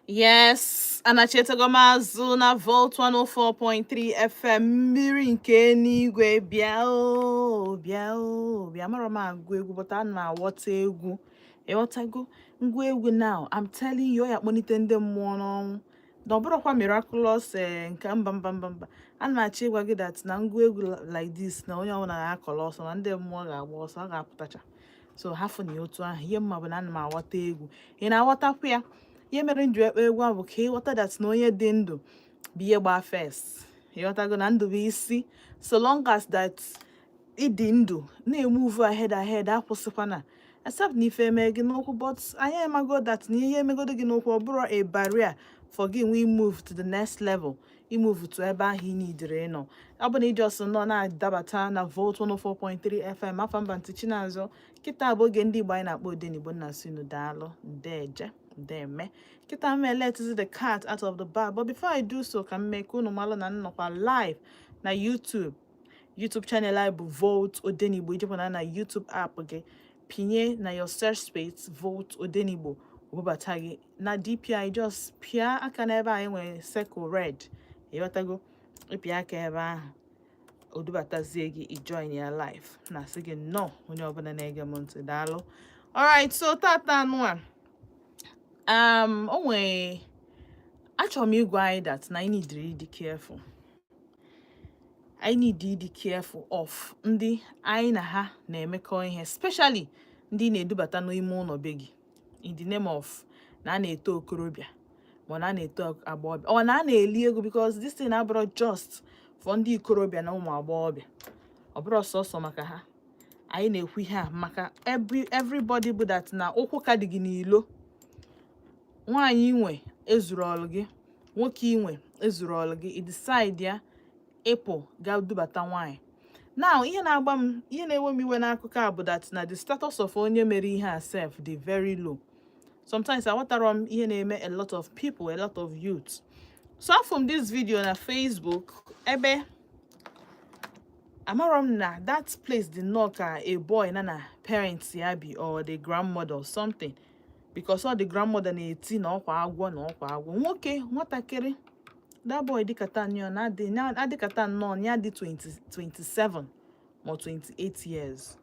Yes, anachetego m azụ na Volt 104.3 FM. Mmiri nke eluigwe, bịa o, bịa o, bịa. Mara m agụ egwu, but ana m aghọta egwu. Ịghọtago ngwa egwu? Now I'm telling you, ọ ya kpọlite ndị mmụọ n'ọnwụ na ọ bụrụkwa miraculous. Nke mba, mba, mba, mba. Ana m achọ ịgwa gị that na ngwa egwu like this, na onye ọbụla ga-akọrọ ọsọ, na ndị mmụọ ga-agba ọsọ, ọ ga-apụtacha. So hafụ na ya otu ahụ. Ihe mma bụ na ana m aghọta egwu. Ị na-aghọtakwa ya? Ihe mere m ji ekpe egwu ahụ bụ ka ịghọta that na onye dị ndụ bụ ihe gbaa first. Ịghọtago na ndụ bụ isi? So long as that ịdị ndụ, na-emove ahead, ahead, akwụsịkwana, except na ife eme gị n'ụkwụ. But anyị emago that na ihe emegodo gị n'ụkwụ, ọ bụrụ a barrier for gị nwee move to the next level, imove to ebe ahụ ị nidere ịnọ. Ọ bụ na ị just nọ na-adabata na Volt 104.3 FM, afa mba ntị Chinazụ. Kịta bụ oge ndị Igbo anyị na-akpọ Odenigbo. Nna sinu, daalụ, ndeje, ndeme. Kịta m let the cat out of the bag, but before I do so, ka m mee ka unu malụ na nnọkwa live na YouTube. YouTube channel anyị bụ Volt Odenigbo. Ijekwana na YouTube app gị, pinye na your search space Volt Odenigbo, obubata gị na DPI. Just pịa aka n'ebe anyị nwere circle red. Ịghọtago? Ịpịa aka ebe ahụ, o dubatazie gị, ijoin ya live. Na-asị gị nnọọ, onye ọbụla na-ege m ntị, daalụ. Alright, so tata anụ a, o nwee achọrọ m ịgwa anyị that na anyị need ịdị careful. Anyị need ịdị careful of ndị anyị na ha na-emekọ ihe, especially ndị na-edubata n'ime ụlọ be gị in the name of na a na-eto okorobịa, ma na a na-eto agbọghọbịa, ọ na a na-eli ego, because this thing abụrụ just for ndị ikorobịa na ụmụ agbọghọbịa. Ọ bụrụ sọsọ maka ha anyị na-ekwu ihe a, maka everybody bụ that na ụkwụ ka dị gị n'ilo. Nwaanyị inwe ezuru ọlụ gị, nwoke inwe ezuru ọlụ gị, i decide ya ịpụ ga dubata nwaanyị. Now, ihe na-agba m, ihe na-ewe m iwe n'akụkọ a bụ that na the status of onye mere ihe a sef dị very low. Sometimes aghọtara m ihe na-eme a lot of people, a lot of youths. So afọ m this video na Facebook, ebe amarọ m na that place dị nnọọ ka a boy na parents ya bi, or the grandmother or something, because all the grandmother na-eti na ọkwa agwọ, na ọkwa agwọ. Nwoke nwatakịrị, that boy dịkata nnọọ na-adị adịkata nnọọ ya dị 20 27 ma 28 years,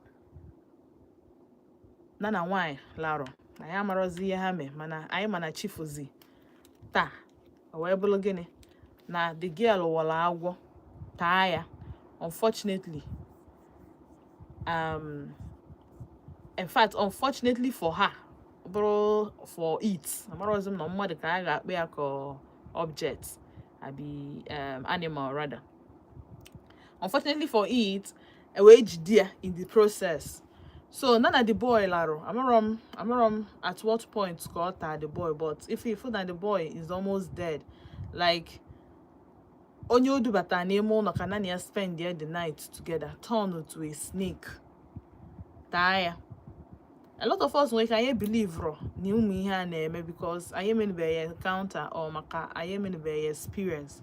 na nwaanyị larọ na ya amarọzi ihe ha mee. Mana anyị ma na chifuzi taa, o wee bụrụ gịnị na the girl wọrọ agwọ taa ya. Unfortunately, in fact, unfortunately for her, bụrụ for it, amarọzi m na mmadụ ka a ga-akpọ ya, ka object abi animal rather. Unfortunately for it, e wee jide ya in the process. So na the boy larụ, amarọ m at what point ka ọ taa the boy, but if you feel that the boy is almost dead, like onye o dubata n'ime ụlọ ka naanị ya spend the night together turn to a snake, taa ya. A lot of us nwere ka anyị believe ro na ụmụ ihe a na-eme because anyị emenubeghị encounter or maka anyị emenubeghị experience.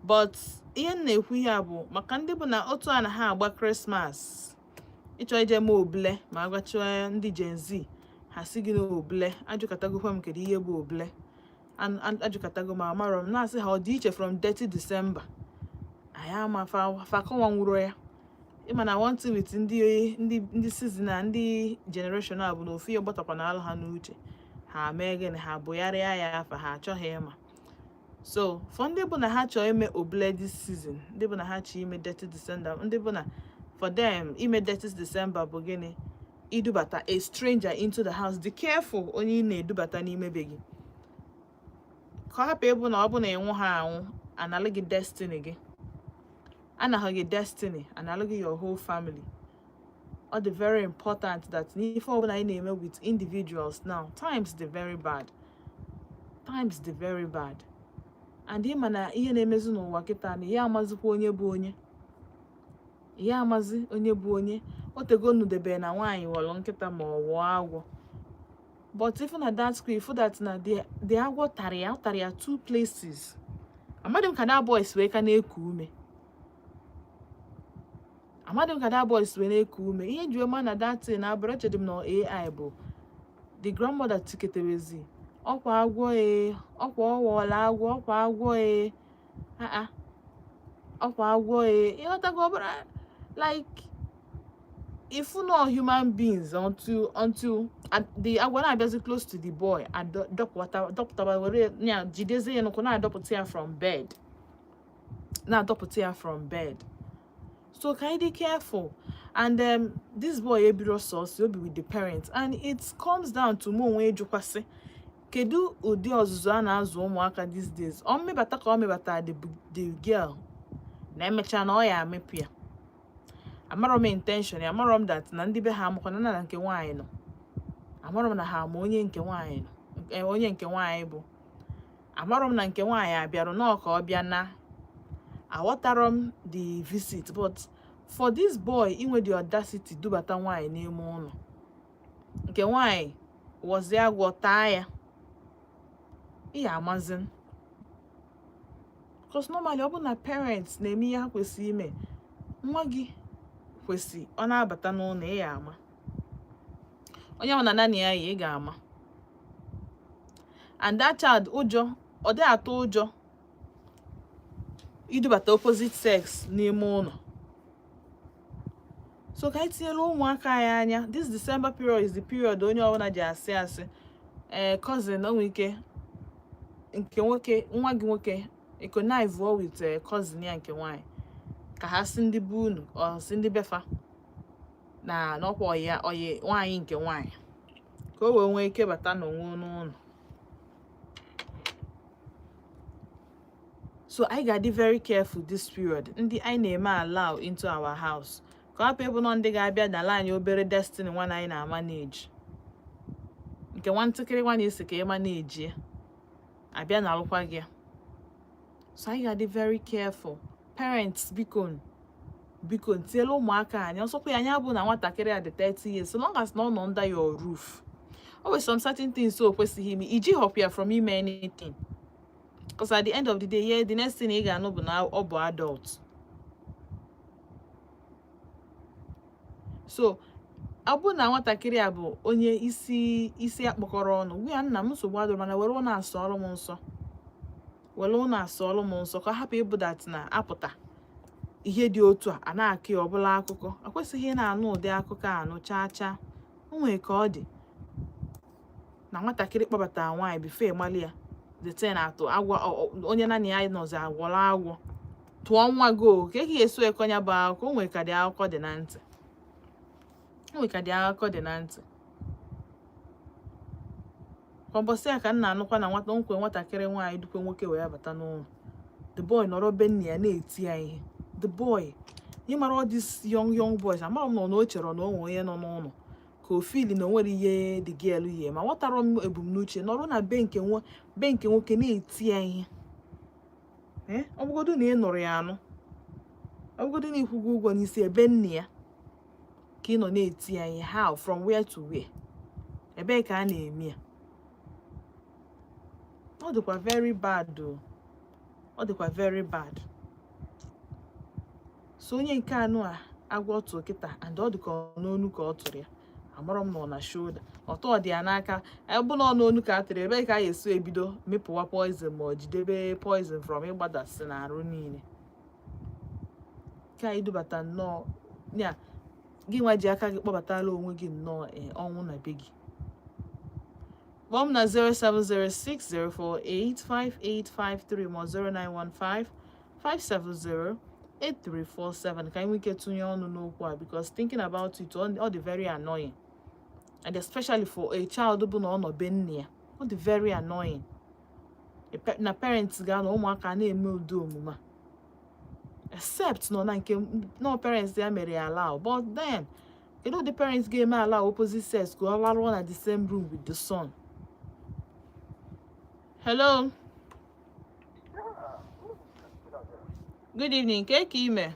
But ihe m na-ekwu ihe a bụ maka ndị bụ na otu a na ha agba Christmas, ịchọ ije mee obule, ma agwachọọ ndị Gen Z, ha si gị na obule. Ajụkatagokwa m kedu ihe bụ obule. Ajụkatago m, amarọ m. Na-asị ha ọ dị iche from Dirty December. Anyị ama fa kọwanwuro ya. Ịma na one thing with ndị season na ndị generation a bụ na ofu ihe gbatakwa na alụ ha n'uche, ha mee gịnị? Ha bụgharịa ya afa ha achọghị ịma. So for ndị bụ na ha chọọ ime obule this season, ndị bụ na ha chọọ ime Dirty December, ndị bụ na for them ime Dirty December bụ gịnị? Idubata a stranger into the house. Be careful onye ị na-edubata n'ime be gị, ka ọ hapụ ịbụ na ọ bụ na ịnwụ ha anwụ, analụ gị destiny gị, anaghị gị destiny, analụ gị your whole family. Ọ dị very important that n'ife ọbụla anyị na-eme with individuals now, times dị very bad, times dị very bad. And ịma na ihe na-emezi n'ụwa kịta, na ihe amazikwa onye bụ onye, ihe amazi onye bụ onye. Otego nudebe na nwaanyị ghọrọ nkịta ma ọ wụọ agwọ. But if na that screen, if that na the agwọ tara ya, ọ tara ya two places. Amadị m ka that boys wee ka na-eku ume. Amadị m ka that boys wee na-eku ume. Ihe nji wee ma na that thing na abụrụ, echedị m na AI bụ the grandmother tiketerezi Ọkwa agwọ ee, ọkwa ọ wọọla agwọ, ọkwa agwọ ee, aa, ọkwa agwọ ee. Ịghọtago? Ọ bụrụ like if no human beings until the agwọ na-abịazi close to the boy, adọpụta dọpụtaba, were ya jidezie ya n'ụkwụ, na-adọpụta ya from bed, na-adọpụta ya from bed. So ka anyị dị careful. And this boy ebiro sọsọ obi with the parents, and it comes down to mụ onwe ịjụkwasị, kedu ụdị ọzụzụ a na-azụ ụmụaka these days? Ọ mmebata ka ọ mebata the girl na emechaa na ọ ya amịpụ ya. Amarọ m intention ya, amarọ m that na ndị be ha amụkwana na nke nwaanyị nọ, amarọ m na ha ama onye nke nwaanyị nọ, onye nke nwaanyị bụ, amarọ m na nke nwaanyị abịarụ nọọ ka ọ bịa na aghọtarọ m the visit. But for this boy inwe the audacity dubata nwaanyị n'ime ụlọ nke nwaanyị, wọzie agwọ taa ya, ị ya amazin, because normally ọ bụ na parents na-eme ihe ha kwesịrị ime, nwa gị kwesị ọ na-abata n'ụlọ, ị ya ama onye ọ na naanị ya yi, ị ga-ama. And that child, ụjọ ọ dị atụ ụjọ idubata opposite sex n'ime ụlọ. So ka anyị tinyere ụmụaka anyị anya. This December period is the period onye ọbụla ji asị asị ee cousin. O nwere ike nke nwoke, nwa gị nwoke econnive with cousin ya nke nwaanyị ka ha si ndị be unu, ọ si ndị befa na n'ọkwa ọyị ya, ọyị nwaanyị nke nwaanyị, ka o wee nwee ike bata n'onwe n'ụlọ. So anyị ga-adị very careful this period, ndị anyị na-eme allow into our house, ka ọ hapụ ịbụ nọ ndị ga-abịa n'ala anyị obere destiny nwa na anyị na-amanage nke nwantịkịrị nwa na-esi ka ị manage ya abịa na alụkwa gị ya. So anyị ga-adị very careful. Parents, biko, biko, tiela ụmụaka anyị ọsọkwa ya anya bụ na nwatakịrị a dị 30 years, so long as na ọ nọ under your roof, o nwere some certain things o kwesịghị ime, iji họpụ ya from ime anything, because at the end of the day, yeah, the next thing ị ga-anụ bụ na ọ bụ adult. So ọ bụrụ na nwatakịrị a bụ onye isi isi akpọkọrọ ọnụ, gwa ya, "Nna m, nsogbu adịrọ, mana were ụlọ asọọlụ m nsọ, were ụlọ asọọlụ m nsọ," ka ọ hapụ ịbụ that na apụta ihe dị otu a a na-akụ ya ọbụla akụkọ. Ọ kwesịghị ị na-anụ ụdị akụkọ a anụ chaa chaa. O nwere ka ọ dị na nwatakịrị kpọbatara nwaanyị before ịmali ya, the ten atụ agwọ onye naanị ya nọzi agwọrọ agwọ tụọ nwa gị o ka eke eso ekonya bụ akụkọ. O nwere ka dị akụkọ dị na ntị, o nwere ka dị akụkọ dị na ntị. Kwa mbọsị a ka m na-anụkwa na nwata nkwe nwatakịrị nwaanyị dukwe nwoke wee bata n'ụlọ, the boy nọrọ be nna ya na-eti ya ihe. The boy, ị mara all these young young boys, amara m nọ na o chere na o nwe onye nọ n'ụlọ ka o feel na o nwere ihe the girl yi, ma ghọtara m ebumnuche nọrọ na be nke nwa, be nke nwoke na-eti ya ihe. Ee, ọ bụgodu na ị nụrụ ya anụ, ọ bụgodu na ịkwụgo ụgwọ n'isi ebe nne ya ka ị nọ na-eti ya ihe, how, from where to where, ebee ka a na-eme ya? Ọ dịkwa very bad o, ọ dịkwa very bad. So onye nke anụ a agwọ tụ kịta, and ọ dịka ọ n'onu ka ọ tụrụ ya, amarọ m na ọ na shoulder, ọtọ ọ dị ya n'aka. Ebe na ọ n'onu ka a tụrụ, ebe ka a ga-esi ebido mịpụwa poison ma ọ jidebe poison from ịgbadasị n'arụ niile ka anyị dubata nnọọ ya. Gị nwa ji aka gị kpọbatala onwe gị nnọọ ọnwụ na be gị. Kpọọ m na 07060485853 ma 0915 570 8347 ka anyị nwee ike tụnye ọnụ n'okwu a, because thinking about it, ọ dị very annoying, and especially for a child bụ na ọ nọ be nne ya, ọ dị very annoying na parents ga-anọ ụmụaka na-eme ụdị omume a, except nọ na nke no parents ya mere ya allow. But then, kedu ụdị parents ga-eme allow opposite sex ka ọ larụọ na the same room with the son? Hello, good evening. Ke ka ime?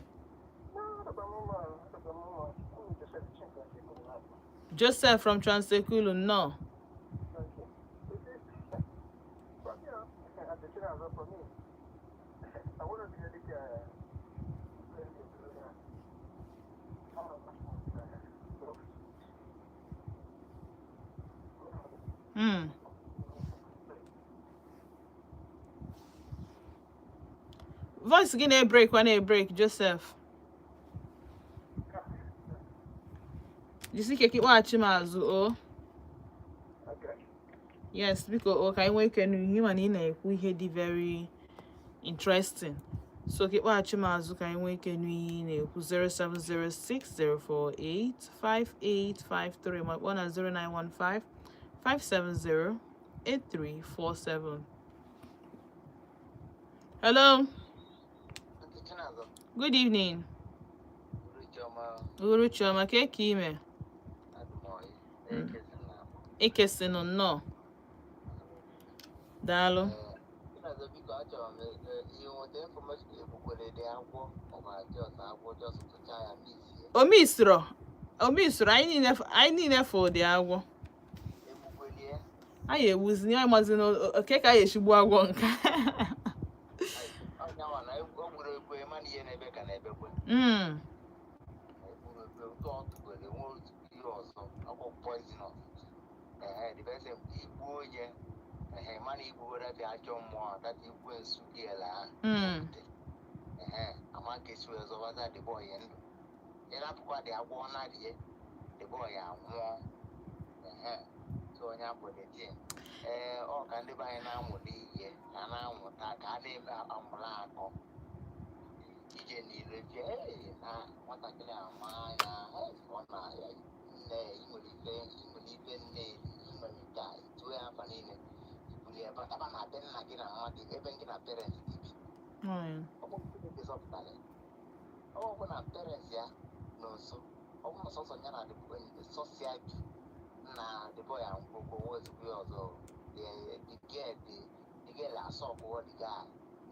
Joseph from Transekulu, nnọọ. Voice gị na-ebreak kwa na-ebreak. Joseph, jisi ike ka ịkpọghachi m azụ o. Yes, biko o, ka anyị nwee ike n'ihe mana ị na-ekwu ihe dị very interesting, so ka ịkpọghachi m azụ ka anyị nwee ike nụ ihe ị na-ekwu. 07060485853, ma kpọọ na 09155708347. Hello, good evening. Uhuruchi ọma. Ka eke ime ekesinụ nnọọ, daalụ. Biko, achọrọ m inweta information egbukwere dị agwọ maọbụ just agwọ just tụchaa ya misie. Omisiro, omisiro, anyị niile fụ ụdị agwọ. Egbukwelie. Anyị egbuzi anyị mazi na oke ka anyị eshigbu agwọ nke. Ọnyanwa na o gburu egbu, mana ihe na-ebe ka na-ebekwe. Egburu egbu nke ọ tụkwere nwe otu ihe ọzọ ọkụ poisonous. Ehe, the person igbu onye, ehe, mana igbuwere dị ajọ mmụọ data igbu nsu gị ele ahụ. Ehe, ama ka esi wee zọbata the boy ndụ, ịrapụkwa dị agwọ na-adịghị the boy anwụọ. Ehe, so onye abụ the thing. Ee, ọ ka ndị be anyị na-amụta ihe, ka a na-amụta, ka a na-eme amụrụ akọ ije niile jee. Ee, na nwatakịrị ama ya, ee, ọ na ya nne ị nwere ife, ị nwere ife nne, ị nwere nke a tuo ya afa niile ibuli ya bataba na be nna gị na nwa gị, ebe gị na parents gị bi. Ọ bụ Chineke zọpụtara ya. Ọ bụ na parents ya nọ nso, ọ bụ na sọsọ ya na sọsọ ya bi na the boy anwụgo ozugbo ya ọzọ. The girl asọpụọ the guy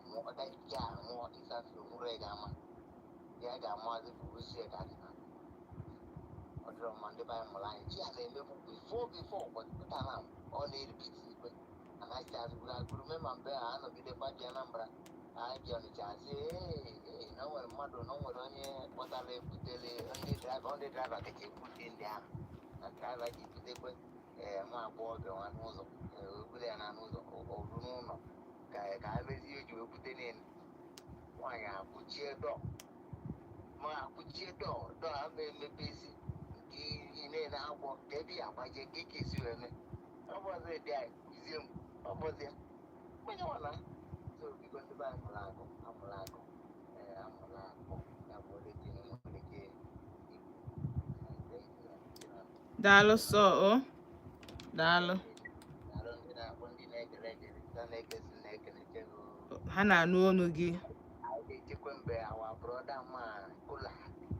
nwụọ, that guy nwụọ instantly. Onwere ya ga-ama ya ga-amazi bụ ozi ya ga-adị na ọ dịrọ mma. Ndị be anyị mụrụ anyị chi ya na-emebu before, but pụta na ọ na-erepeat ikwe anaghị azụgburu agụrụ mee ma mgbe ha anọgidekwa ji Anambra anyị ji Ọnịcha asị ee na o nwere mmadụ na o nwere onye kpọtara ebutere ndị driver kacha ebute ndị ahụ na driver ji butekwe ee nwa agbọghọbịa nwa n'ụzọ, ebule ya na n'ụzọ ọrụ n'ụlọ ka ha mezie o ji wee bute n'elu nwaanyị akwụchie dọ ma akwụchie dọ ama emepezi nke ị na-ene agwọ ka ebe ya agbaje ka ị esi wee mee. Ọ bụ ọzọ dị anyị kụzie m ọ bụzi onye nwana. So biko, ndị be anyị mụrụ akụ, amụrụ akụ, ee, amụrụ akụ ya bụ ole tinye nwere ike ikwu. Daalụ sọ o, daalụ. Daalụ ndị na-akpọ, ndị na-egere egere, ndị na-egesi na-ekele chego. Ha na-anụ olu gị. Anyị ga-echekwa mgbe our brother man kola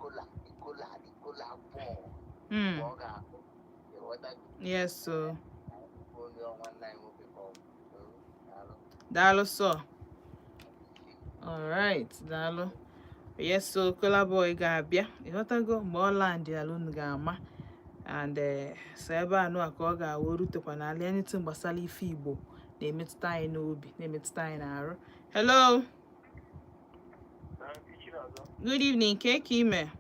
kola kola kola bọọlụ mgbe ọ ga-akụ ịghọta. Yes o. Onye nwanne anyị nwoke ka ọ bụ. Daalụ. Daalụ sọ. Alright, daalụ. Yes, so Kola Boy ga-abịa, ịghọtago, mgbe ọ land ala unu ga-ama and so ebe a nụ a ka ọ ga-awụ rutekwa n'ala. Anything gbasara ife Igbo na-emetụta anyị n'obi, na-emetụta anyị n'arụ. Hello, good evening. Ka ka ime?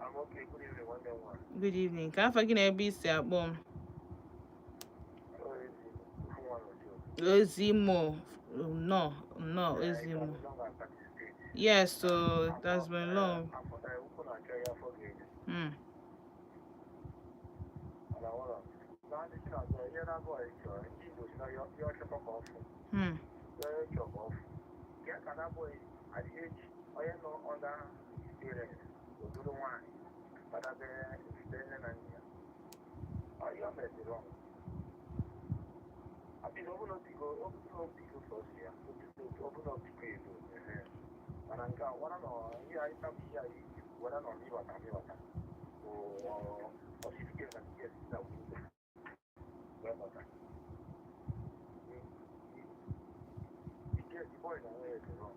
I'm okay. Good evening, nwanne m nwaanyị. Good evening. Ka afa gị na ebe isi akpọ m? Oh, ezi nwa n'ụdị. Ozimo, nnọọ, nnọọ Ozimo. Yes, so it has been long. Ukwu na-achọ ya afọ ga-enye. Mana ụlọ. Na ndị Chinazọ, ihe na-abụ anyị chọrọ, ndị Igbo si na ya ọchọkọ ka ọfụ. Ya chọọ ka ọfụ. Ya ka na-abụghị at the age onye nọ under his parents, o duru nwaanyị, gbadabe be nne na nna ya. Ọ ihe o mere dị wrong. At least ọ bụrụ na o bigo sọsọ ya, ọ bụrụ na o bigo elo, ehe. Mana nke a, wara na ihe anyị tabụ ihe anyị wara na ọmịbata amịbata. Ọsifike na nke si na wuru wee bata. The boy na onwe ya dị wrong.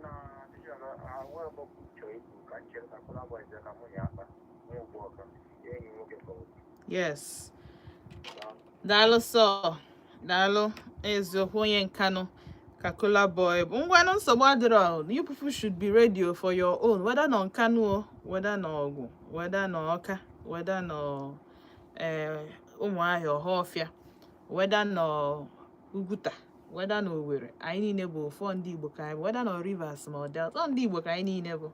Na ahụ ọgbọ chọrọ ikwu ka m chere ka Kola Boy bịa ka mụ na ya akpa nwa ugbu ọka ya enyi nwoke ka ọ bụ. Yes. Daalụ sọ, daalụ. Eziokwu, onye Nkanụ ka Kola Boy bụ. Ngwanụ, nsogbu adịrọ. You people should be ready for your own, whether nọ Nkanụ o, whether nọ Ọgwụ, whether nọ Ọka, whether nọ ee Ụmụahịa, Ọhafịa, whether nọ Uguta. Whether na Owerri, anyị niile bụ ofu, ndị Igbo ka anyị bụ. Whether na Rivers ma ọ Delta, ọ ndị Igbo ka anyị niile bụ.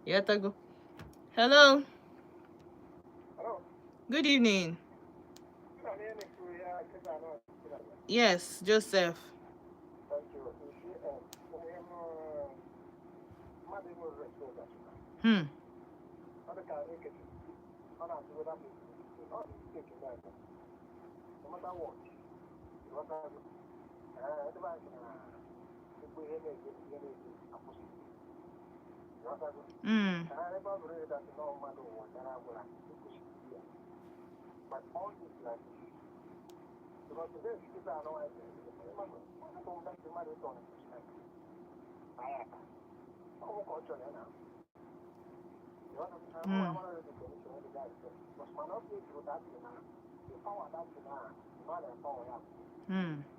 Ịghọtago? Hello. Hello. Good evening. Yes, Joseph. Thank you. You see, mmadụ enwere respect achịkwa. Ọ dị ka ekete. Ọ na-atụ weda m ọ dị mistake ndị aka. No matter what, ịghọtago? Ee, ndị be anyị sị na ekwu ihe na-eze akwụsị. Ịghọtago? Ee, ebe ọ bụrụ ịdatị na mmadụ ụwa dara agwụla, ekwesịrị ya. But all this like this. Because today, kita anụ anyị mmadụ ịtọ na aka. Ọ bụ ka ọ chọrọ ya na.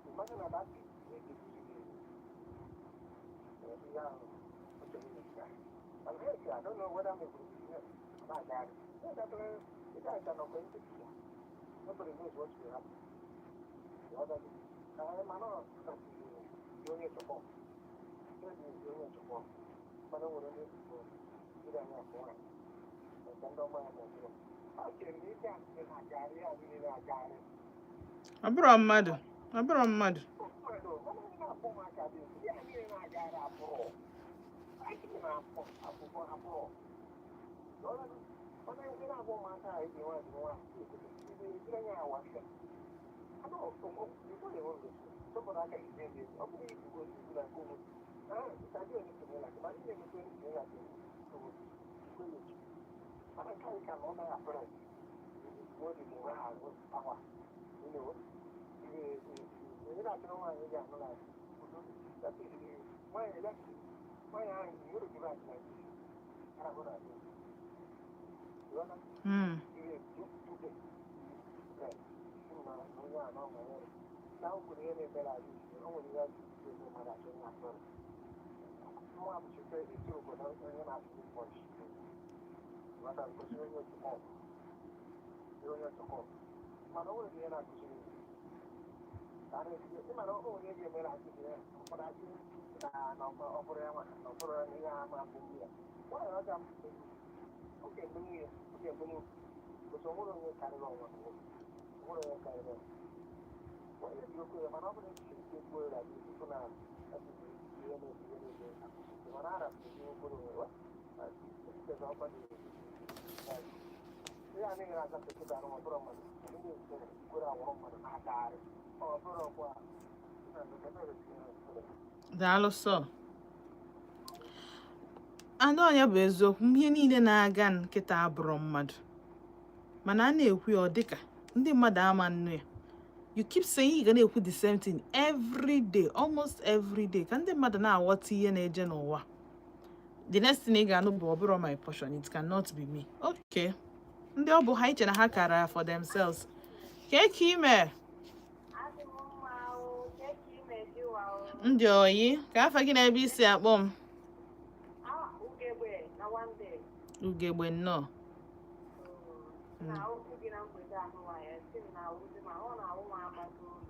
Imagine that I don't know whether I'm about that. The guys are not going to be here. Nobody knows what will happen. The other thing, I am not the only support. The only support. But I would only go to the one. I can leave that in a gari, I will in a gari. Ọ bụrụ mmadụ, ọ bụrụ mmadụ. Mmadụ, ọ na-akpọ ụmụaka dị, ya niile na-agara abụọ. Anyị na-akpọ akwụkwọ abụọ. Ọ na-ezi na-agwa ụmụaka a eji nwaanyị nwaanyị ejiri anya awasịa. Somebody aka ije ebe ọ bụrụ ibugo ibu na nke onwe ah ịtaji onye sonye na mana ihe emepe onye sonye na nke onwe mana nke anyị ka na ọ naghị apụrụ what the moral what power onye na-achọrọ nwaanyị ga-anụ na that is nwaanyị that nwaanyị ahụ nwere give up like this ara na ihe tupu na onye a na ọ nwere na o nwere ihe na-emere anyị o nwere ihe a ga-eme mmadụ achọ onye akpọrọ mụ abụchite isi obodo onye na-asụ voice ghọta gosi onye otu kọp onye otu kọp mana o nwere ihe na-akụziri ka a na-etinye ịmara o nwere ihe ga-emere anyị ihe ụfọdụ asị na na ọ bụrụ ya nwa na ọ bụrụ ya na ihe ama bụ nwunye ya nwaanyị ọ ga ọ ga-eme nwunye ọ ga-eme nwunye gosi o nwere onye karịrị ọnwa o nwere onye karịrị ọnwa onye ji okwu ya mana ọ bụrụ isi ike kwuo ya dị fụ na ihe na-eme ihe na-eme mana ara bụ ihe okporo onwe ihe a niile na-aza pekịta anụ ọ bụrụ mmadụ ndị na-ese gwere awụrụ mmadụ na-agagharị ọ bụrụ ọkwa. Daalụ sọ. Anụ ọnya bụ eziokwu, ihe niile na-aga nkịta abụrụ mmadụ, mana a na-ekwu ya ọ dịka ndị mmadụ ama nnu ya. You keep saying, ị ga na-ekwu the same thing every day, almost every day, ka ndị mmadụ na-aghọta ihe na-eje n'ụwa. The next thing ị ga-anụ bụ, "Ọ bụrụ my portion, it cannot be me." Okay, ndị ọ bụ ha iche na ha kara for themselves ka eke ime. Adị m mma o, ka ime gị wa o. Ndị oyi ka afa gị na ebe isi akpọ m? Ah, Ugegbe na one day. Ugegbe, nnọọ. Na okwu gị na mgbede ahụ nwaanyị si m na awụzi ma ọ na-awụ m agbata oyi.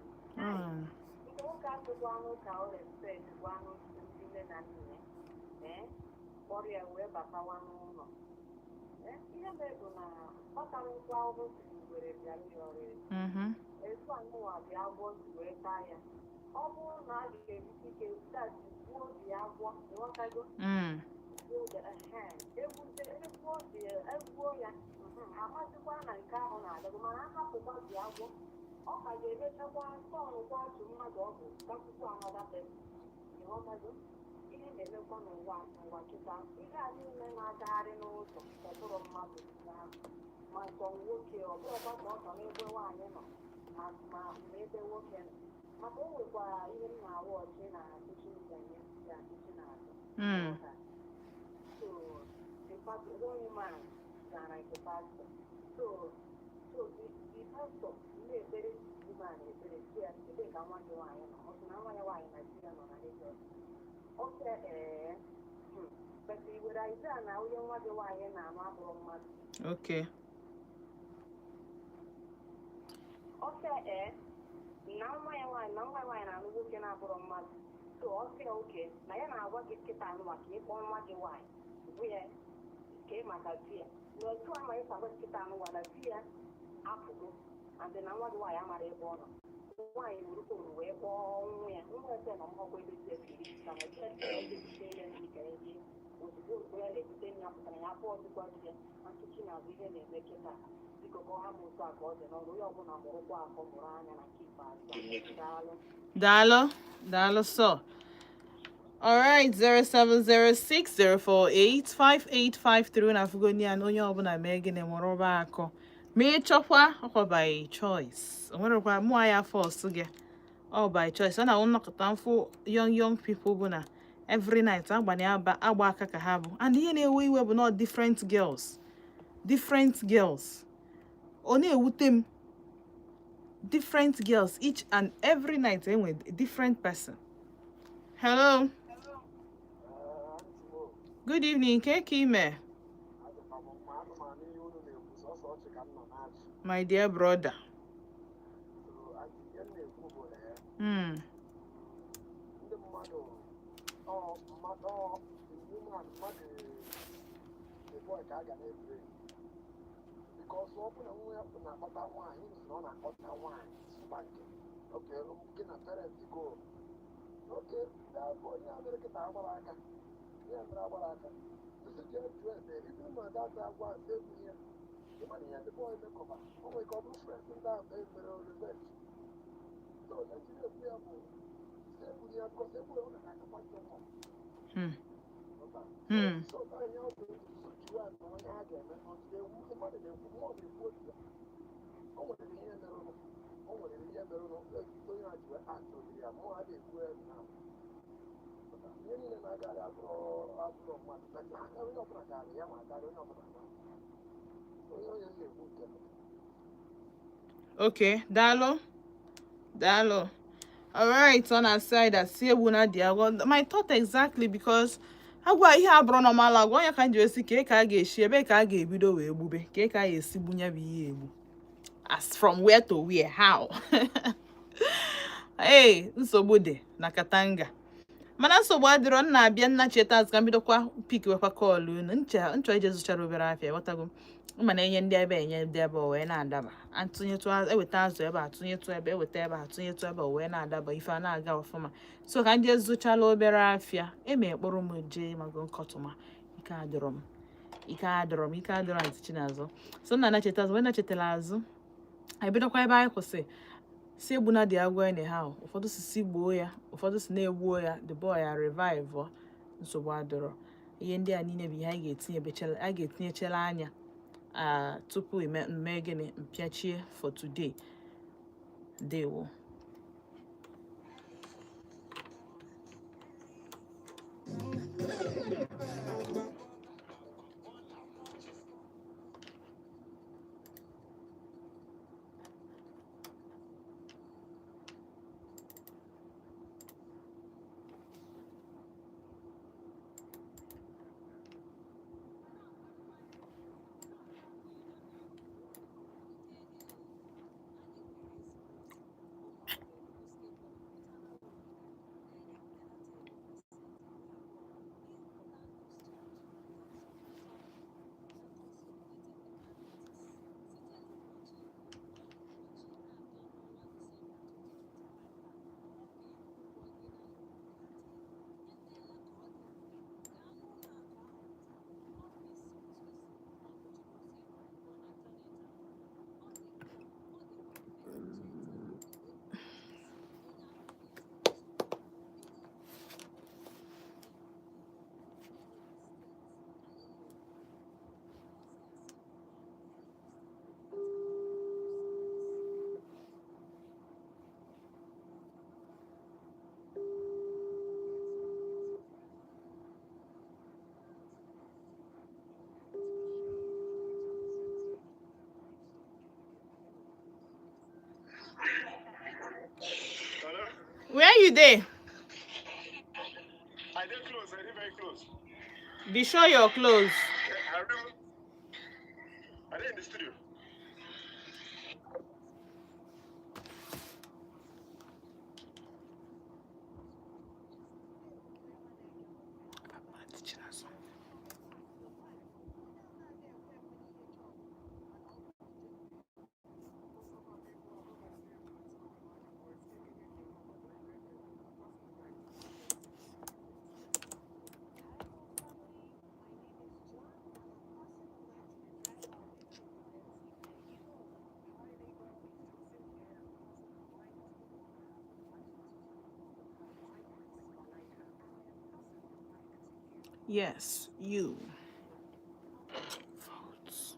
Nke nwoke asịkwanụ ka ọ respect gwanụ ndị nne na nna ya. Ee, kpọrọ ya wee batawa n'ụlọ. Ee, ihe mere bụ na kpatara nkwụ ahụhụ si ngwere bịara ya ọrịa. Etu anụnwa bịa agwọ si wee taa ya. Ọ bụrụ na a ga-ebute ike start gbuo dị agwọ, ịghọtago? Egbuo ya, amazikwa na nke ahụ na-adịgo, mana a hapụkwa dị agwọ, ọ ka ga-emechakwa tọnụkwa atụ mmadụ ọ bụ gakwukwu another person, ịghọtago? Ihe na-emekwa n'ụwa kịta, ihe a niile na-agagharị n'ụzọ, ọ bụrụ mmadụ na ma sọ nwoke, ọ bụrụkwa sọsọ n'ebe nwaanyị nọ, ma n'ebe nwoke nọ, maka o nwekwara ihe m na-awụ ọchị na social media ya na azụ. So the pastor, one woman gara nke pastor. So the pastor na-ekpere woman ekpere, si ya, "Ebee ka nwa gị nwaanyị nọ?" Ọ sị na nwa ya nwaanyị na di ya nọ na Lagos. Ọ sị, ee, but i were idea na onye nwa gị nwaanyị na-anụ abụrụ mmadụ. Ọ sị ee, na nwa ya nwaanyị na-anụ nwoke. na-abụrọ mmadụ. So ọ sị ya oke na ya na-agwa gị kịta anụwa ka ị kpọọ nwa gị nwaanyị bụ ya kee maka di ya na otu ama ya agwa gị kịta anụwa na di ya apụgo and na nwa gị nwaanyị amara ebe ọ nọ. Nwaanyị wuru phone wee kpọọ nwa ya, nwa ya sị na mhọkwa ebe di ya siri na na di ya sị ya ebute ya nri ka ya rie. Ozugbo ozugbo ya na-ebute nri ya pụtara ya afọ ọdịkwa di ya na ntụchi na-abụ ihe na-eme kịta. Biko ka ọ ha m otu a ka ọ dị n'ọrụ onye ọbụla mụrụkwa akọ mụrụ anya na nke ikpeazụ a. Daalụ. Daalụ, daalụ sọ. Alright, 07060485853 na afụgoni ya na onye ọbụla mee gịnị, mụrụba akọ ma ị chọkwa. Ọkwa by choice, o nwerekwa mụọ ya force gị, ọ by choice. Ọ na-awụ nnọkọta mfụ young young people bụ na every night agbani aba agba aka ka ha bụ, and ihe na-ewe iwe bụ not different girls, different girls. Ọ na-ewute m, different girls each and every night, enwe different person. Hello, good evening. Ke ka ime, my dear brother? Ndị mmadụ ọ mmadụ ọ woman mmadụ, the boy ka a ga na-ebere because ọ bụ na nwa ya na-akpọta nwaanyị, sị na ọ na-akpọta nwaanyị mba nke oke gị na parents go oke onye a mere kịta agbara aka, ihe mere agbara aka isi jee jụọ ese ibi ma data agwa ase egwu ihe ịmana ihe the boy mekọba. O nwere ka ọ bụrụ friends ndị ahụ mere revenge. So onye jiri ekwu ya bụ si egwu ya because egwu ya ọ na-akakwa njọ mọ. So ihe ọ bụ juo ya na onye a ga-eme ọtụtụ ewu mmadụ na-ekwu mmụọ na-ekwu otu ya. O nwere ihe merụnụ, o nwere ihe merụnụ onye a ji wee atụ oriri ya mmụọ a na-ekwu ya na ihe niile na-agarị abụrụ abụrụ mmadụ but aka onye ọbụla garị ya ma agarị onye ọbụla na onye onye na-ekwu nke m. Okay, daalụ, daalụ. Alright, on our side si egwu na dị agwọ. My thought exactly, because agwa ihe abụrụ normal agwa onye ka m ji esi ka a ga-esi ebe ka a ga-ebido wee gbube ka a ga-esi gbunye bụ ihe egbu, as from where to where, how. Hey, nsogbu dị na Katanga, mana nsogbu adịrọ. Nna abịa nna cheta azụ ka m bidokwa pick wekwa call unu nche nchọ ije zụchara obere afịa. Ghọtago ma na-enye ndị ebe, enye ndị ebe o wee na-adaba. Atụnyetụ eweta azụ ebe a, tụnyetụ ebe, eweta ebe a, tụnyetụ ebe, o wee na-adaba, ife a na-aga ọfụma. So ka ndị zụchala obere afịa eme kpọrọ m jee mago nkọtụma. Ike adịrọ m, ike adịrọ m, ike adịrọ Aunty Chinazụ. So nna na-cheta azụ wee na-chetara azụ, anyị bidokwa ebe anyị kwụsị si egbuna dị agwọ anyhow. Ụfọdụ si si gbuo ya, ụfọdụ si na-egbuo ya, the boy ya revive. Nsogbu adịrọ. Ihe ndị a niile bụ ihe anyị ga-etinye anyị ga-etinyechela anya tupu ime mee gịnị mpịachie for today. Ndewo. Hello? Where you dey? I dey close. I dey very close. Be sure you're close. I remember. I dey in the studio. Yes, you. Vote.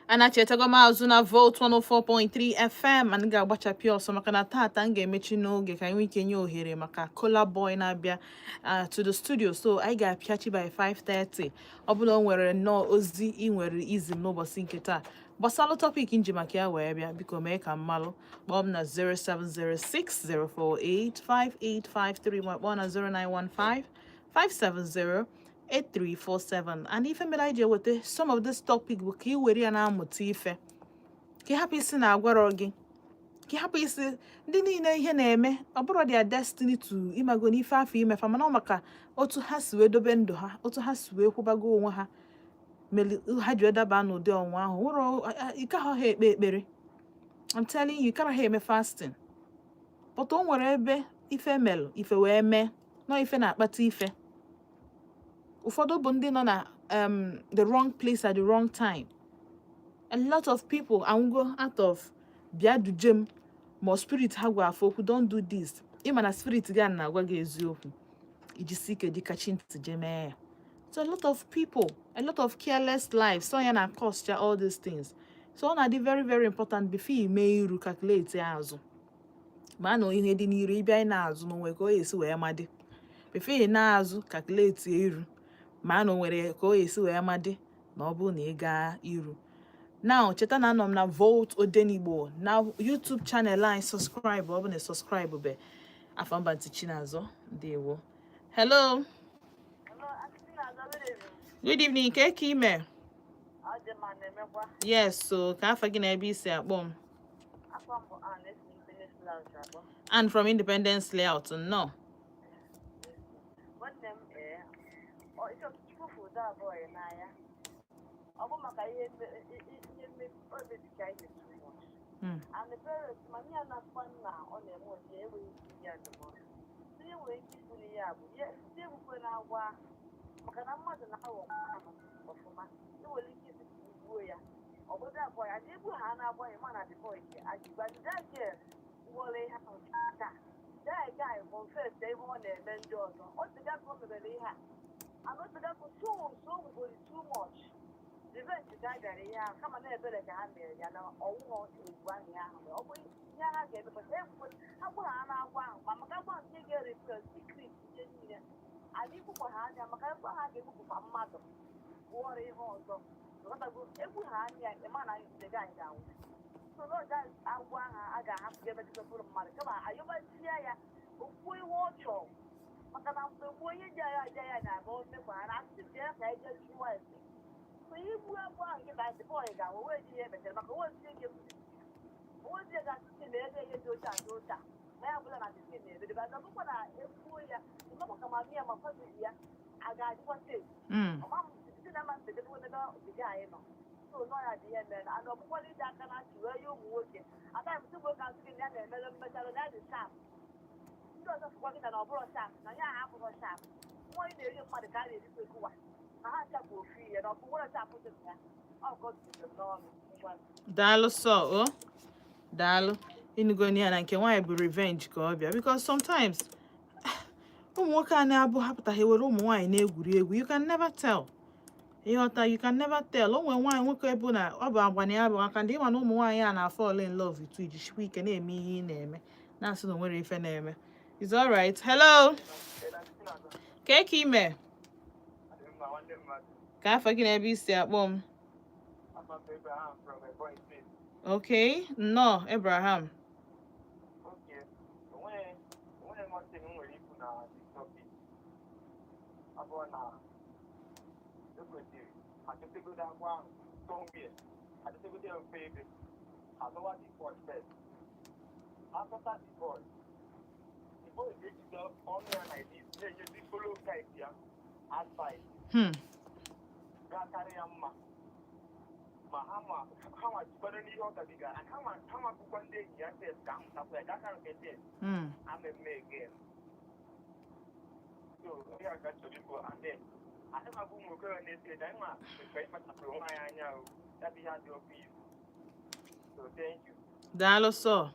Anachetago m azụ na Volt 104.3 FM. Anyị ga-agbachapị ọsọ maka na tata m ga-emechi n'oge ka anyị nwee ike nye ohere maka Kola Boy na-abịa to the studio, so anyị ga-apịachi by 5:30. Ọ bụla o nwere nnọọ ozi ị nwere izi m n'ụbọchị nke taa gbasalụ topic nji maka ya wee bịa, biko mee ka m malụ. Kpọọ m na 07060485853 ma kpọọ na 0915 570 8347. And ife mere anyị ji eweta some of this topic bụ ka ị were ya na-amụta ife, ka ị hapụ isi na agwarọ gị, ka ị hapụ isi ndị niile ihe na-eme ọ bụrụ their destiny to ịmago n'ife afọ imefa, mana ọ maka otu ha si wee dobe ndụ ha, otu ha si wee kwụbago onwe ha mere ha ji wee daba n'ụdị ọnwa ahụ. Nwere ike ha ekpe ekpere, I'm telling you, kara ha eme fasting, but o nwere ebe ife melụ ife wee mee nọ ife na-akpata ife. Ụfọdụ bụ ndị nọ na the wrong place at the wrong time. A lot of people anwụgo out of bịa duje m ma spirit ha gwa afọ okwu, "Don't do this." Ịma na spirit gị a na-agwa gị eziokwu, ijisi ike dị kachi ntị je mee ya. So a lot of people, a lot of careless lives, so ya na cost ya all these things. So ọ na-adị very, very important before ime iru, calculate ya azụ. Ma na ihe dị n'iru ịbịa ị na-azụ na onwe ka ọ esi wee madị. Before ị na-azụ, calculate iru, ma na o nwere ka ọ esi wee madị na ọ bụrụ na ị gaa iru. Now, cheta na anọ m na Volt Odenigbo na YouTube channel anyị. Subscribe ọ bụ na subscribe be Afamba Ntị Chinazọ. Ndewo. Hello. Hello, Aunty Chinazọ, good evening. Good evening. Ke ka ime? Ọ dị mma na-emekwa. Yes, so ka afa gị na ebe isi akpọ m? Afọ mbụ a na-esi Independence Layout akpọ. And from Independence Layout, nnọọ. Nwanne m, ee, ọ ịchọ Chukwu fụ ụdọ abụọ ya n'anya. Ọ bụ maka ihe mmebi o mebicha ihe too much. And the parents, ma ya na-akwa nna ọ na-eme ụdị ya enweghị ike inye ya ndụmọdụ. Ihe nwere ike ikwu n'ihe a bụ ya site egbukwe na agwa ahụ, maka na mmadụ na-aghọ mmadụ ọfụma. Ị nwere ike isi ka igbuo ya. Ọ bụrụ abụọ ya egbu ha na-agba ya, ma na the boy agịgba that girl wọrọ ihe ahụ taa. That guy confess ebe ọ na-eme ndị ọzọ. Ọ sịga ka o mebere ihe a and ọ sịga ka so so gwugoro too much revenge ka a bịara ihe ahụ, kama na ebere ka ha mere ya na ọwụghọ egwu ahụ ihe ahụ mere. Ọ bụ ihe ha ga-eme pụta egwu ha gwara ha na-agwa ahụ ma maka agwa nke ga-erepel secret ihe niile anyị ikwukwa ha anya, maka egwu ha ga-egbupụkwa mmadụ wụọrọ ihe ọzọ. Ghọtago? Egwu ha anya, ịma na the guy ga-anwụ. So n'oge agwọ ahụ a ga-ahapụ ga-emetụta mkpụrụ mmadụ, kama ayọbazie ya okwuo ihe ọ chọrọ, maka na mgbe gboo ihe ji agha aja ya na-abụ mmekwa ha na asị jee ka eje jụọ ese. So igbu agwọ ahụ nkịta, the boy ga-anwụ wee ji ihe emechara, maka onwezi ihe onwezi ga-asị na ebe ihe dị oche a dị oche a ma ya bụla na titi na-ebido ba bụkwa na ekwuo ya ịmakwa ka mami ya ma family ya a ga-adịkwa safe. Ọma m site na mma mpedebe ebe the anyị nọ so nọ ya dị ihe mere and ọ bụkwara ịdị aka na ntị wee nye ụmụ nwoke. Ataghị m sị nwoke asị gị na ya na-emere mmechalụ na ya dị sharp, ndị ọzọ sịkwa gị na ọ bụrụ sharp, na ya abụrụ sharp. Nwa ị na-eri mmadụ ka a na-erikwa ekuwa na ha ncha bụ ofu ihe na ọ bụ nwere sharp dị na ya. Ọ ka ọ dịziri m n'ọnụ. Ngwa. Daalụ sọ o, daalụ. Ịnụgoni ya na nke nwaanyị bụ revenge ka ọ bịa, because sometimes ụmụ nwoke a na-abụ hapụtaghị were ụmụ nwaanyị na-egwuri egwu. You can never tell, ịghọta? You can never tell. O nwere nwaanyị nwoke bụ na ọ bụ agwa na ya bụ aka ndị ịma na ụmụ nwaanyị a na-fall in love with you, jisikwa ike na-eme ihe ị na-eme, na-asị na o nwere ife na-eme. Is alright. Hello, ka ka ime? Ka afọ gị na ebe isi akpọ m? Abraham from Ebonyi State. Okay, nnọọ, Abraham. Okay. Onweghị nothing m nwere ikwu na this topic. Ọ bụrụ na ekwesịrị achọtagodo agwa ahụ somewhere, achọtagodo ya mfe ebe azọwa the boy first. After the boy ga-ejide ọnụ ya like this na-enyezi fellow guys ya advice ga-akarị ya mma, ma ha ma ha ma jikwara n'ihe ọ gabigara and ha ma bụkwa ndị enyi ya sef ka ahụtakwa ya ga-aka nke sef ama eme again. So onye a ka m chọrọ ikwu. And then anyị ma bụ ụmụ okorobịa na-eto eto, anyị ma kwesịrị ịkpachapụrụ onwe anyị anya o. Ya bụ ihe adị ọkụ izu. So thank you. Daalụ sọ,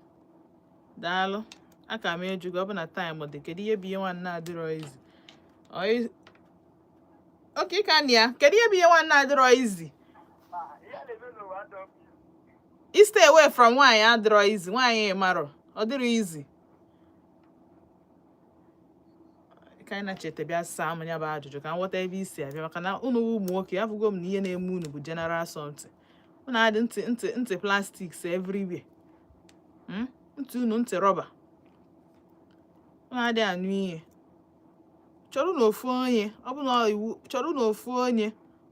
daalụ. Aka m eju gị, ọ bụ na time dị, kedu ihe bụ ihe nwanne adịrọ izi? Oke ka na ya, kedu ihe bụ ihe nwanne adịrọ izi? Ah, ihe a na-eme n'ụwa adị ọkụ izu. I stay away from nwaanyị adịrọ izi. Nwaanyị marọ ọ dịrọ izi ka anyị na-cheta. Bịa saa m ya bụ ajụjụ ka m ghọta ebe isi abịa, maka na unu bụ ụmụ nwoke, afụgo m na ihe na-eme unu bụ general something. Unu adị ntị ntị ntị plastics everywhere. Ntị unu ntị rọba, unu adịghị anụ ihe. Chọrọ na ofu onye ọ bụ na iwu chọrọ na ofu onye,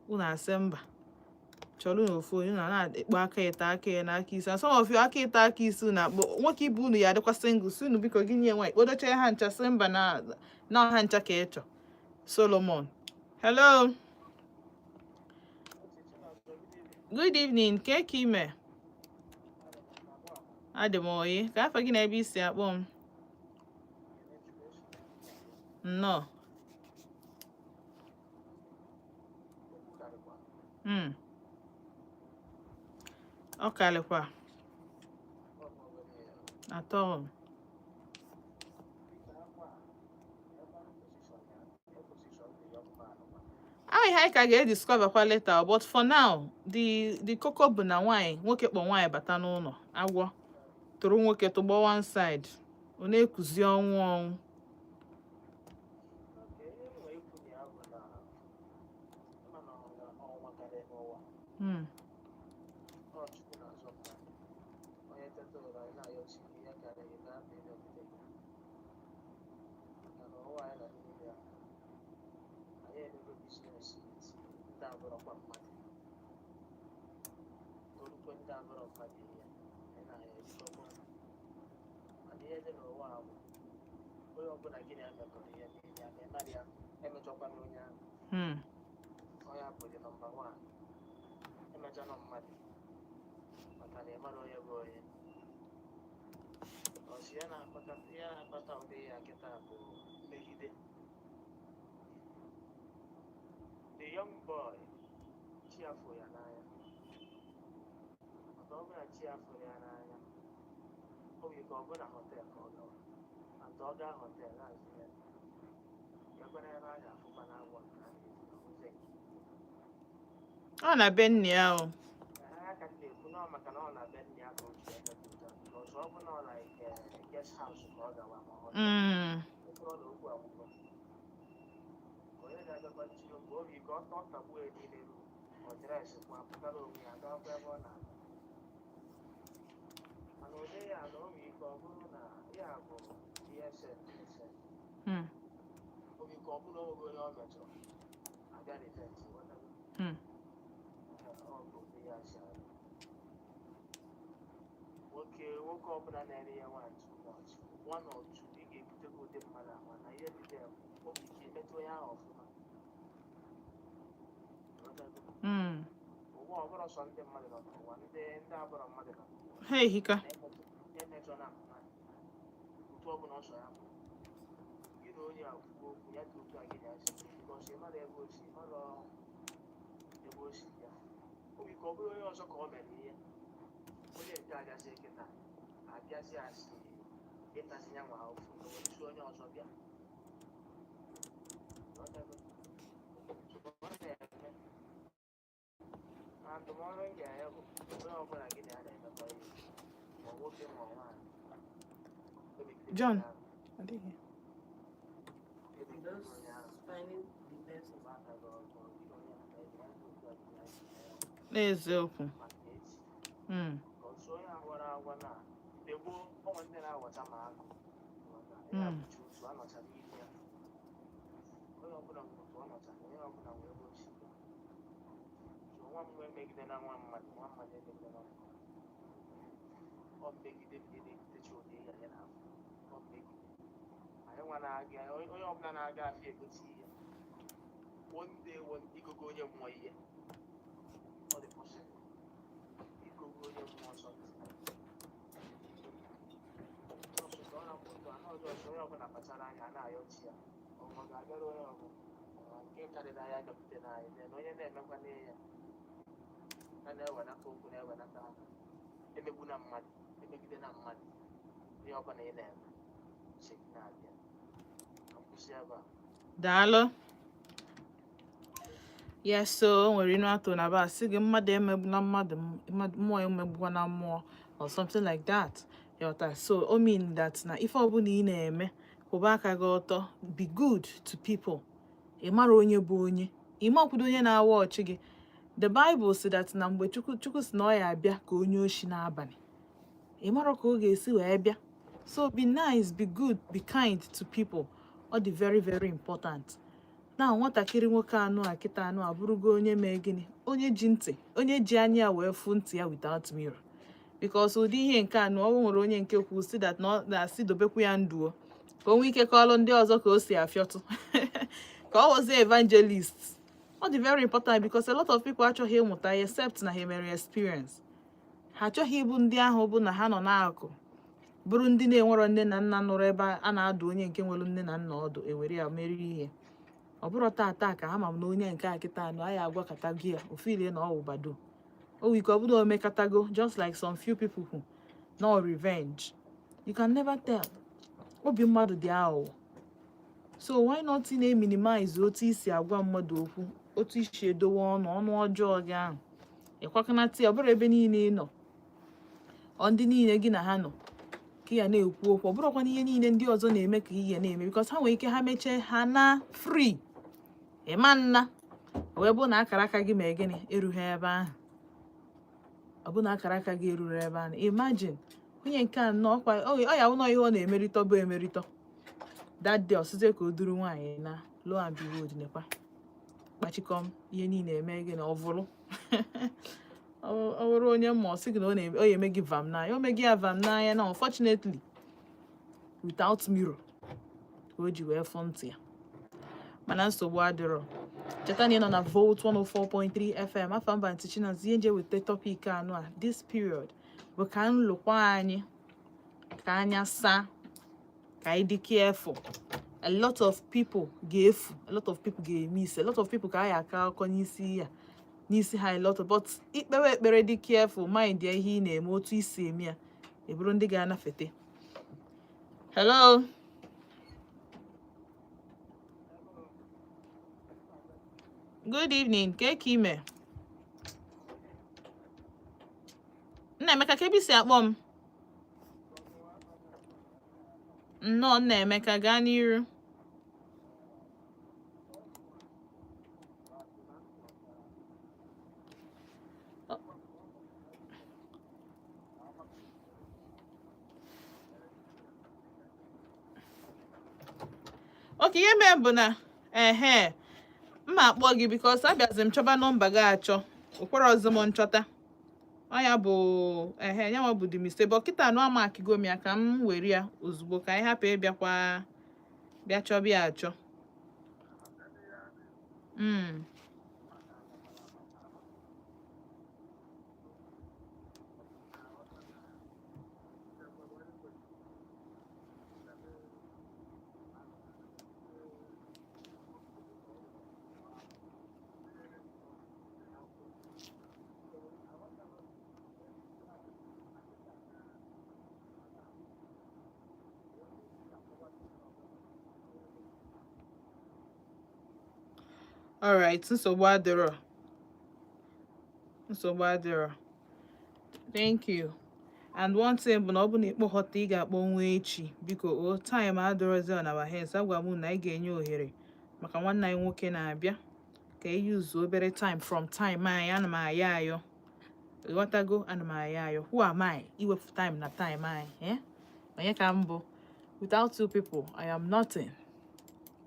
unu asị mba. Chọrọ na ofu onye, unu na-ekpo aka ịta aka ya n'aka isi. And some of you, aka ịta aka isi unu akpọ nwoke ibe unu ya adịkwa single, si unu biko gị nye nwaanyị kpodocha ha ncha, sị mba na na ha ncha ka ị chọ. Solomon, hello, good evening. Ke ka ime? Adị m oyi. Ka afọ gị na ebe isi akpọ m? Nnọọ. Ọ karịkwa atọ. Ah, ihe anyị ka ga-ediscover kwa later, but for now, the koko bụ na nwaanyị nwoke kpọ nwaanyị bata n'ụlọ, agwọ tụrụ nwoke tụgbọ one side. Ọ na-ekuzi ọnwụ ọnwụ. Ihe m nwere ikwu na ya bụ na ịma na ọnwa karịrị n'ụwa. Ọ Chukwu na-azọ mmadụ. Onye teta ụra, anyị na-ayọ Chi ihe karịrị na abụ ịbịakwute gị. Maka na ụwa anyị nọ n'ime ya, anyị emego business ndị abụrọkwa mmadụ. Gorukwe ndị abụrọ mmadụ ihe, anyị na-ayọ erikọkwa. Mana ihe dị n'ụwa a bụ onye ọbụla gị na ya mekọrọ ihe niile ya, ma ị mara ya, emejọkwana onye ahụ. Onye a bụ the number one. Emejọ mmadụ maka na ị mara onye bụ onye ọsị ya na-akpata. Ihe na-akpata ụdị ya kịta bụ mmegide. The young boy, chi afọ ya n'anya, maka ọ bụrụ na chi afọ ya n'anya, o nwere ike ọ bụ na hotel ka ọ gawa, and ọ gaa hotel na-azụ ya ekwere ebe a ga-afụkwa n'agwọ nke a na-esi na ụzọ nke. Ọ na be nne ya o. Ha ka m na-ekwu na ọ maka na ọ na be nne ya ka o ji ebe dị ụtọ, because ọ bụ na ọ like guest house ka ọ gawa ma ọ bụrụ na okwu akwụkwọ onye ga-agakwa nchi mgbe obi ka ọ tọ tagbuo ya niile ru ọ dress kwa pụtara onwe ya gakwa ebe ọ na-aga. Mana ụdị ya na o nwere ike ọ bụrụ na ya bụ DSN DSN. O nwere ike ọ bụrụ na o nweghị onye ọ mejọrọ abịa revenge, ghọtago? Ọ bụ ụdị ya si adị. Nwoke ọbụla na-ere ya nwaanyị too much, one or two, ị ga-ebutekwa ụdị mmadụ ahụ na ihe dị there bụ obi ike emetụ onye ahụ ọfụma. Ghọtago? Ụwa ọ bụrụ sọ ndị mmadụ nọ n'ụwa, ndị abụrọ mmadụ nọ n'ụwa. Ha ehika. Emejọ na mmadụ otu ọbụla ọ sọ ya bụ gị na onye a kwuo okwu ya dị otu a, gị na-esi, because ị mara ebe o si, ị mara ebe o si bịa. O nwere ike ọ bụrụ onye ọzọ ka ọ mere ihe, onye nke abịazi kịta abịazi asị ịtazi ya nwa ofu o were isi onye ọzọ bịa. Ghọtago? So, ọ na-eme na ndụmọdụ m ga-enye bụ onye ọbụla gị na ya na-emekọ ihe, ma nwoke ma nwaanyị, emegide John. onye ahụ. Adịghị. Emegide Just onye ahụ. finding the best. Mgbe aka gị ọtọ, gị na onye ahụ na-eme ya otu a, gị na ya si mee ya N'eziokwu. maka echi. Ka ọsọ onye a gwara agwa na mgbe gboo, onwe ndị na-aghọta ma agụ maka ya bụchi otu anọcha n'ime ya. Onye ọbụla nwere otu ọ nọcha, onye ọbụla nwere ebe o si bịa. So nwa mmụọ emegide na nwa mmadụ, nwa mmadụ emegide na mmụọ. Ọ mmegide bụ ihe na-ebutecha ụdị ihe anyị na-afụ. Ọ mmegide anyị nwa na-aga, onye ọbụla na-aga afịa egote ihe, one day, one igogo onye mmụọ ihe, ọ dị possible igogo onye mmụọ something. Ọsụ ka ọ na-apụ otu a n'ọjọọ ọsọ, onye ọbụla kpachara anya a na-ayọ chi ya ọnwa ga-abịara onye ọbụla ọnwa nke karịrị anyị agapụte n'anyị. Then onye na-emekwa n'ihe ya a na-ewenata okwu, na-ewenata aka, emegbu na mmadụ, emegide na mmadụ, ihe ọbụla ị na-eme chi na-abịa. Ka m kwụsị ebe a. Daalụ. Yes, so o nwere inu atụ na ba sị gị mmadụ emegbuna mmadụ, mmụọ emegbukwa na mmụọ or something like that. Ịghọta? So o mean that na ife ọbụla ị na-eme, kwụba aka gị ọtọ, be good to people. Ị mara onye bụ onye, ị makwudo onye na-awa ọchị gị. The Bible si that na mgbe Chukwu si na ọ ya abịa ka onye oshi n'abalị, ị mara ka ọ ga-esi wee bịa. So be nice, be good, be kind to people. Ọ dị very very important. Na nwatakịrị nwoke anụ a kịta anụ abụrụgo onye mee gịnị, onye ji ntị, onye ji anya ya wee fụ ntị ya without mirror, because ụdị ihe nke anụ ọ nwere onye nke kwu si that na ọ na-asị dobekwu ya ndụo ka o nwee ike kọọlụ ndị ọzọ ka o si afịọtụ, ka ọ ghọzie evangelist. Ọ dị very important because a lot of people achọghị ịmụta ya except na ha mere experience. Ha achọghị ịbụ ndị ahụ bụ na ha nọ n'akụ bụrụ ndị na-enwerọ nne na nna nụrụ ebe a na-adụ onye nke nwere nne na nna ọdụ ewere ya merie ihe. Ọ bụrụ taa ka ama m na onye nke a kịta anụ anyị agwakọta gị ya ofilie na ọ wụ bado o nwere ike ọ bụrụ o mekatago, just like some few people who no revenge. You can never tell. Obi mmadụ dị aghụghọ, so why not ị na-eminimize otu isi agwa mmadụ okwu, otu isi edowe ọnụ ọnụ ọjọọ gị ahụ ịkwakanata ya. Ọ bụrụ ebe niile ị nọ, ọ ndị niile gị na ha nọ. Ka ya na-ekwu okwu, ọ bụrụkwa na ihe niile ndị ọzọ na-eme ka ihe na-eme, because ha nwere ike ha mechie ha na free ịma nna wee bụ na akara aka gị mee gịnị erughị ebe ahụ. Ọ bụ na akara aka gị eruru ebe ahụ. Imagine onye nke a nnọọ ọkwa ọ ya wụ nọ ihe ọ na-emeritọ bụ emeritọ that day, ọsịzie ka o duru nwaanyị na lo and behold, nekwa kpachikọm ihe niile eme gị na ọ vụrụ. Ọ bụrụ onye mma, ọ sị gị na ọ ya eme gị vam n'anya, o megị ya vam n'anya na unfortunately, without mirror ka o ji wee fụ ntị ya. Mana nsogbu adịrọ. Cheta na ị nọ na Volt 104.3 FM. Afa mba ntị Chinazụ. Ihe nje weta topic anụ a this period bụ ka nlụkwa anyị ka anya saa, ka anyị dị careful. A lot of people ga-efu, a lot of people ga-eme isi, a lot of people ka anyị aka akụkọ n'isi ya n'isi ha, a lot of. But ikpewe ekpere, dị careful, mind ya ihe ị na-eme, otu isi eme ya, eburu ndị ga-anafete. Hello, good evening. Ka ka ime, Nnaemeka? Ka ebe isi akpọ m? Nnọọ, Nnaemeka, gaa n'iru. Okay, ihe mee bụ na ehe mma akpọ gị because abịazi m chọba nọmba gị achọ okwere ọzọ m nchọta. Ọ ya bụ ehe ya nwa bụ the mistake, but kịta anụ amakigo m ya ka m were ya ozugbo ka anyị hapụ ịbịakwa bịa chọba ya achọ. Alright, nsogbu adịrọ, nsogbu adịrọ. Thank you. And one thing bụ na ọ bụ na ịkpọghọta, ị ga-akpọ nwa echi, biko. O time adịrọzi on our hands. Agwa m na anyị ga-enye ohere maka nwanne anyị nwoke na-abịa ka e use obere time from time anyị. Ana m ayọ ayọ, ịghọtago? Ana m ayọ ayọ. Who am I iwepụ time na time anyị, eh? Onye ka m bụ? Without you people, I am nothing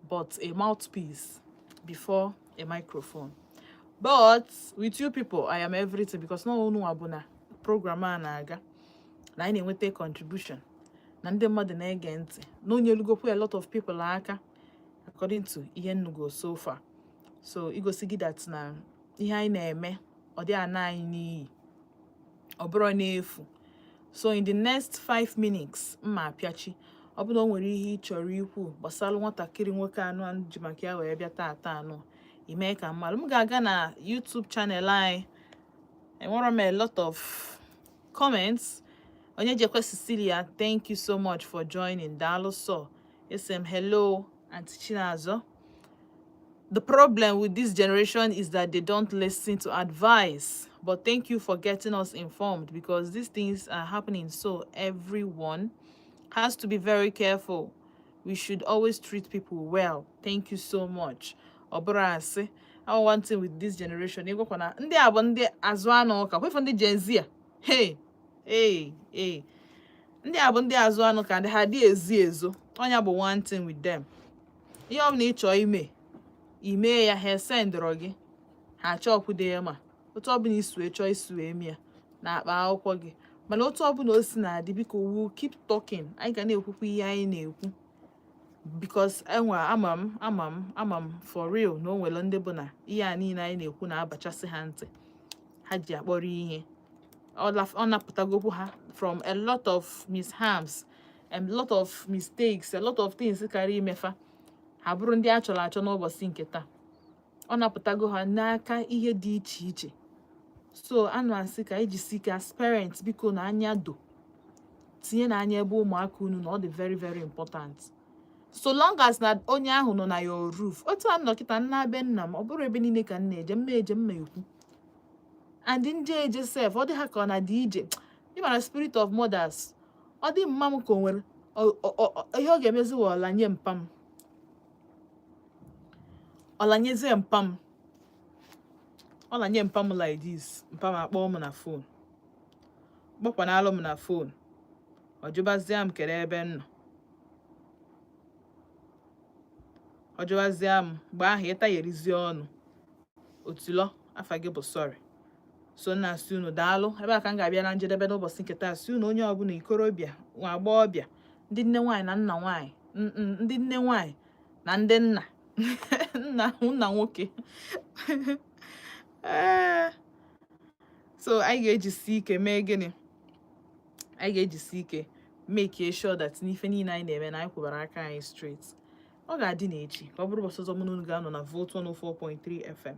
but a mouthpiece before a microphone, but with you people, I am everything, because no unu bụ na program a na-aga na anyị na-enweta contribution na ndị mmadụ na-ege ntị na onye elugokwa a lot of people aka, according to ihe nnugo so far. So igosi gị that na ihe anyị na-eme, ọ dị ana anyị n'iyi, ọ bụrụ n'efu. So in the next 5 minutes mma apịachi. Ọ bụrụ na o nwere ihe ị chọrọ ikwu gbasara nwatakịrị nwoke anụ a ji maka ya wee bịa taata anụ, ime ka mmalụ m ga-aga na YouTube channel anyị. Enwere m a lot of comments. Onye jekwe Cecilia, thank you so much for joining. Daalụ. So esi m, "Hello, Aunty Chinazọ. The problem with this generation is that they don't listen to advice. But thank you for getting us informed because these things are happening. So everyone has to be very careful. We should always treat people well. Thank you so much." Ọ bụrụ asị, one thing with this generation, ịgwakwa na ndị a bụ ndị azụ anụ ụka kwefu ndị Gen Z a. Hey, hey, hey. Ndị a bụ ndị azụ anụ ka ndị ha dị ezi ezo. Ọnya bụ one thing with them. Ihe ọ bụla ị chọọ ime, ime ya, ha esendịrọ gị, ha achọkwude ya. Ma otu ọbụla isu chọọ isu eme ya na akpa akwụkwọ gị, mana otu ọbụla o si na-adị, biko, we'll keep talking. Anyị ga na-ekwukwa ihe anyị na-ekwu because enwe ama m for real na o nwere ndị bụ na ihe a niile anyị na-ekwu na-abachasị ha ntị, ha ji akpọrọ ihe. Ọ napụtagokwu ha from a lot of mishaps, a lot of mistakes, a lot of things karịa imefa ha bụrụ ndị a chọrọ achọ n'ụbọchị nke taa. Ọ napụtago ha n'aka ihe dị iche iche. So anụ asị ka ejisi ike as parents, biko, na anya do tinye na anya ebe ụmụaka unu na ọ dị very, very important. So long as na onye ahụ nọ na your roof, otu a nọ kịta nna be nna m, ọ bụrụ ebe niile ka m na-eje mma eje mma ekwu and nje eje sef, ọ dị ha ka ọ na-adị ije. Ịmara spirit of mothers, Ọ dị mma m ka o nwere ihe ọ ga-emezi wa ọlanye mpa m, ọlanyezie mpa m, ọlanye mpa m like this. Mpa m akpọọ m na phone, kpọkwanalụ m na phone, ọ jụbazie m kere ebe m nọ. Ọ jụbazie m mgbe ahụ, ịtagherizie ọnụ otulọ afa gị bụ sorry. So nna asị unu daalụ. Ebe a ka m ga-abịa na njedebe n'ụbọchị nke taa. Sị unu, onye ọbụla, ikorobịa, nwa agbọghọbịa, ndị nne nwaanyị na nna nwaanyị, ndị nne nwaanyị na ndị nna nna nna nwoke, ee, so anyị ga-ejisi ike mee gịnị? Anyị ga-ejisi ike make sure that n'ife niile anyị na-eme na anyị kwụbara aka anyị straight. Ọ ga-adị n'echi ka ọ bụrụ ụbọchị ọzọ mụ na unu ga-anọ na Volt 104.3 FM.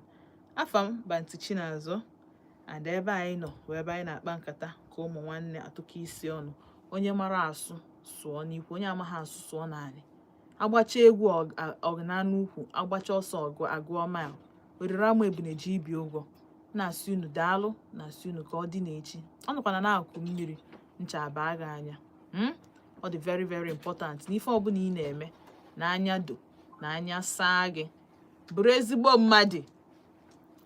Afa m Banti Chinazọ, and ebe anyị nọ bụ ebe anyị na-akpa nkata ka ụmụ nwanne, atụkọ isi ọnụ. Onye mara asụ sụọ n'ikwu, onye amaghị asụ sụọ n'anị. Agbacha egwu ọgananụ ukwu, agbacha ọsọ ọgụ agụọ mile, oriri ama ebuneji ibi ụgwọ. Na-asị unu daalụ, na-asị unu ka ọ dị n'echi. Ọ nọkwana na-akụ mmiri ncha abaa gị anya. Ọ dị very very important n'ife ọbụla ị na-eme na anya do na anya saa gị, bụrụ ezigbo mmadụ,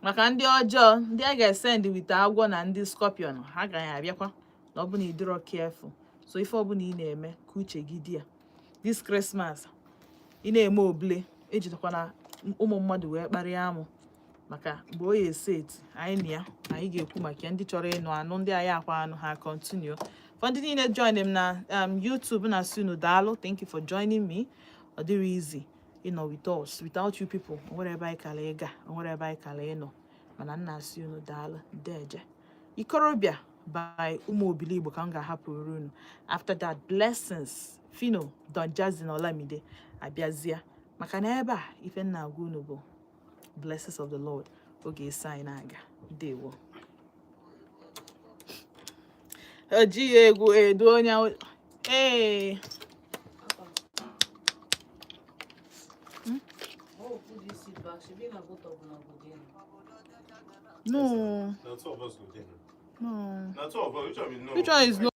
maka ndị ọjọọ, ndị a ga-esend with agwọ na ndị scorpion, ha agaghị abịakwa na ọ bụ na ị dịrọ careful. So ife ọbụla ị na-eme, ka uche gị dị ya. This Christmas, ị na-eme obule, ejidekwana ụmụ mmadụ wee kparịa amụ, maka mgbe o ya ese eti anyị na ya, anyị ga-ekwu maka ya. Ndị chọrọ ịnụ anụ, ndị anyị akwa anụ ha, continue. For ndị niile join m na YouTube, na sunu daalụ, thank you for joining me. Ọ dịrị easy ịnọ with us. Without you people, o nwere ebe anyị kara ịga, o nwere ebe anyị kara ịnọ. Mana nna asị unu daalụ. Deje ikorobịa by ụmụ Obiligbo ka m ga-ahapụrụ unu. After that, Blessings, Fino, Don Jazzy na Olamide abịazịa, maka na ebe a ife nna agwa unu bụ blessings of the Lord. Oge esi anyị na-aga. Ndewo. Ejighị egwu edu onye ee. Oh, put this seat back. Shebi na both of una go dey now. No. Na two of us go dey. No. Na two of us. Which one be no? Which one is no?